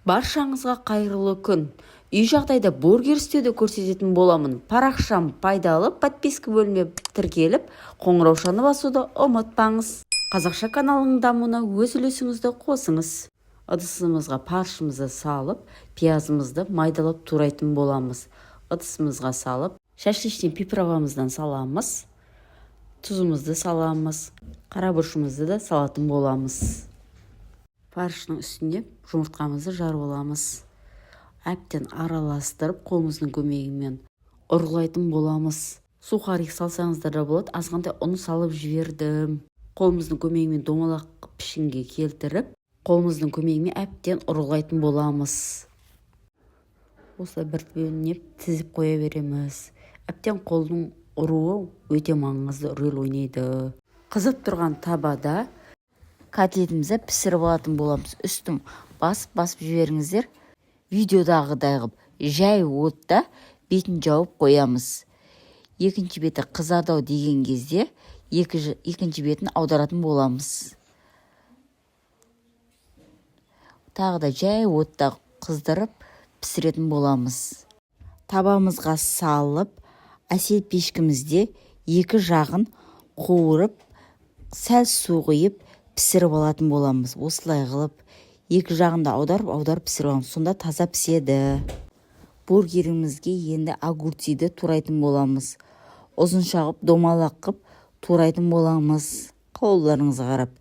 Баршаңызға қайырлы күн! Үй жағдайда бургер істеуді көрсететін боламын. Парақшам пайдалы, подписка бөліміне тіркеліп, қоңыраушаны басуды ұмытпаңыз. Қазақша каналының дамуына өз үлесіңізді қосыңыз. Ыдысымызға фаршымызды салып, пиязымызды майдалап турайтын боламыз. Ыдысымызға салып, шашлычный приправамыздан саламыз, тұзымызды саламыз, қара бұрышымызды да салатын боламыз. Фаршының үстіне жұмыртқамызды жарып аламыз. Әбден араластырып, қолымыздың көмегімен ұрғылайтын боламыз. Сухарик салсаңыздар да болады. Азғантай ұн салып жібердім. Қолымыздың көмегімен домалақ пішінге келтіріп, қолымыздың көмегімен әбден ұрғылайтын боламыз. Осылай бір-бірінеп тізіп қоя береміз. Әбден қолдың ұруы өте маңызды рөл ойнайды. Қызып тұрған табада котлетімізді пісіріп алатын боламыз. Үстін басып-басып жіберіңіздер. Видеодағыдай қылып жай отта бетін жауып қоямыз. Екінші беті қызарды ау деген кезде екінші бетін аударатын боламыз. Тағы да жай отта қыздырып пісіретін боламыз. Табамызға салып, әсел пешкімізде екі жағын қуырып, сәл су құйып пісіріп алатын боламыз. Осылай қылып екі жағын да аударып-аударып пісіріп аламыз. Сонда таза піседі. Бургерімізге енді огурциді турайтын боламыз. Ұзынша қылып, домалақ қылып турайтын боламыз. Қалауларыңызға қарап.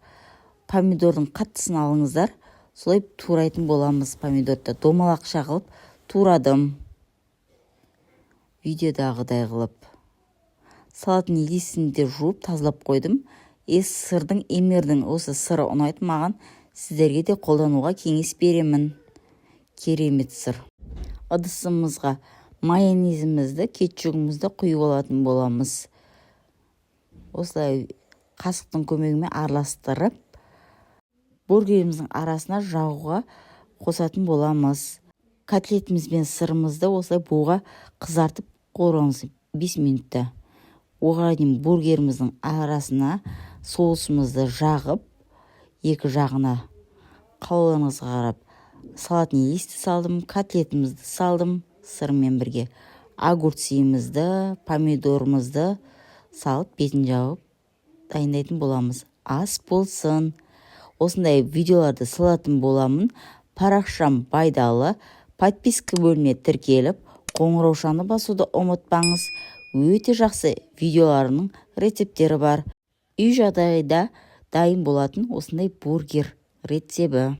Помидордың қаттысын алыңыздар. Солай турайтын боламыз помидорды. Домалақша қылып турадым. Видеодағыдай қылып. Салатный листін де жуып тазалап қойдым. Сырдың, Эмирдің осы сыры ұнайды маған. Сіздерге де қолдануға кеңес беремін. Керемет сыр. Ыдысымызға майонезімізді, кетчугімізді құйып алатын боламыз. Осылай қасықтың көмегімен араластырып, бургеріміздің арасына жағуға қосатын боламыз. Котлетіміз бен сырымызды осылай буға қызартып қуырамыз 5 минутта. Оған дейін бургеріміздің арасына соусымызды жағып, екі жағына қалауларыңызға қарап салатный листті салдым, котлетімізді салдым сырмен бірге. Огурцымызды, помидорымызды салып, бетін жауып дайындайтын боламыз. Ас болсын! Осындай видеоларды салатын боламын. Парақшам пайдалы. Подписка бөліміне тіркеліп, қоңыраушаны басуды ұмытпаңыз. Өте жақсы видеоларының рецепттері бар. Үй жағдайда дайын болатын осындай бургер рецебі.